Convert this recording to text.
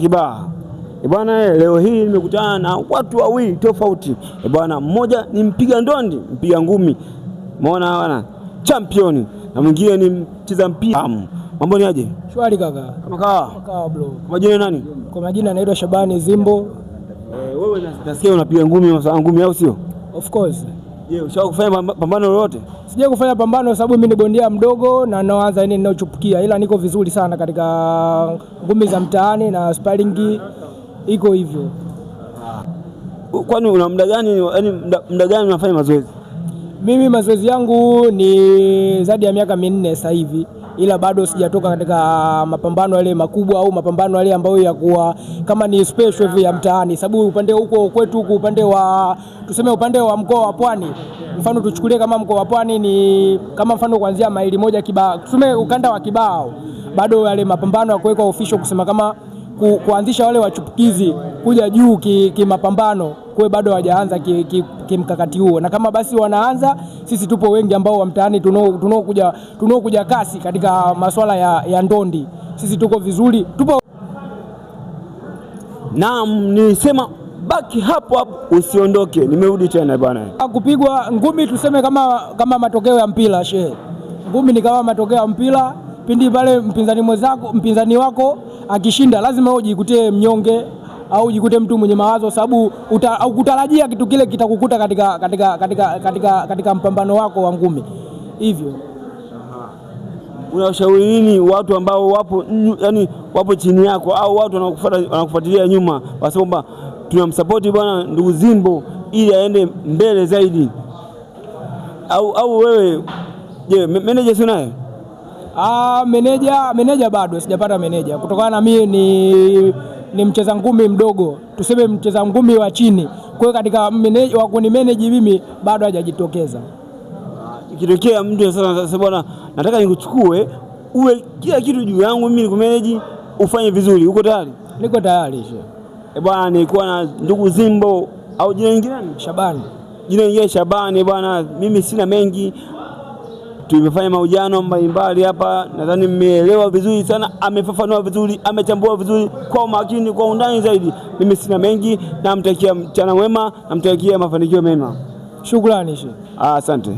Kibaha. Bwana, leo hii nimekutana na watu wawili tofauti. Bwana, mmoja ni mpiga ndondi, mpiga ngumi. Umeona bwana? Champion na mwingine ni mcheza mpira. Mambo ni aje? Shwari kaka. Kama kawa. Kawa bro. Kwa majina nani? Kwa majina naitwa Shabani Zimbo. Wewe nasikia unapiga ngumi, masuala ngumi au sio? Of course. Je, ushawahi kufanya pambano lolote? Sija kufanya pambano sababu mimi ni bondia mdogo na naanza yani ninaochupukia, ila niko vizuri sana katika ngumi za mtaani na sparring iko hivyo. Kwani una muda gani, yani muda gani unafanya mazoezi? Mimi mazoezi yangu ni zaidi ya miaka 4 sasa hivi, ila bado sijatoka katika mapambano yale makubwa au mapambano yale ambayo ya kuwa kama ni special hivi ya mtaani, sababu upande huko kwetu huko upande wa tuseme upande wa mkoa wa Pwani, mfano tuchukulie kama mkoa wa Pwani ni kama mfano kuanzia maili moja Kibaha, tuseme ukanda wa Kibaha, bado yale mapambano ya kuwekwa official kusema kama kuanzisha wale wachupukizi kuja juu kimapambano kwa bado hawajaanza kimkakati huo, na kama basi wanaanza, sisi tupo wengi ambao wa mtaani tunaokuja kasi katika masuala ya ndondi. Sisi tuko vizuri, tupo. Naam, nilisema baki hapo hapo usiondoke, nimerudi tena bwana. Kupigwa ngumi tuseme kama matokeo ya mpira shehe. Ngumi ni kama matokeo ya mpira, pindi pale mpinzani mwenzako, mpinzani wako akishinda lazima wewe ujikutie mnyonge au ujikute mtu mwenye mawazo, sababu hukutarajia kitu kile kitakukuta katika mpambano wako wa ngumi. Hivyo. Unashauri nini watu ambao wapo, yani wapo chini yako au watu wanakufuatilia nyuma, wasema kwamba tunamsupport bwana ndugu Zimbo ili aende mbele zaidi? Au wewe je, manager sio naye? Meneja bado sijapata meneja kutokana na mimi ni mcheza ngumi mdogo, tuseme mcheza ngumi wa chini. Kwa hiyo katika wa kunimanage mimi bado hajajitokeza. Ikitokea mtu sasa bwana, nataka nikuchukue uwe kila kitu juu yangu, mimi nikumanage ufanye vizuri, uko tayari? Niko tayari shehe. Bwana, nilikuwa na ndugu Zimbo au jina lingine nani? Shabani. Jina lingine Shabani bwana, mimi sina mengi. Tumefanya mahojiano mbalimbali hapa, nadhani mmeelewa vizuri sana, amefafanua vizuri, amechambua vizuri kwa umakini, kwa undani zaidi. Mimi sina mengi, namtakia mchana mwema, namtakia mafanikio mema. Shukrani shehe. Asante.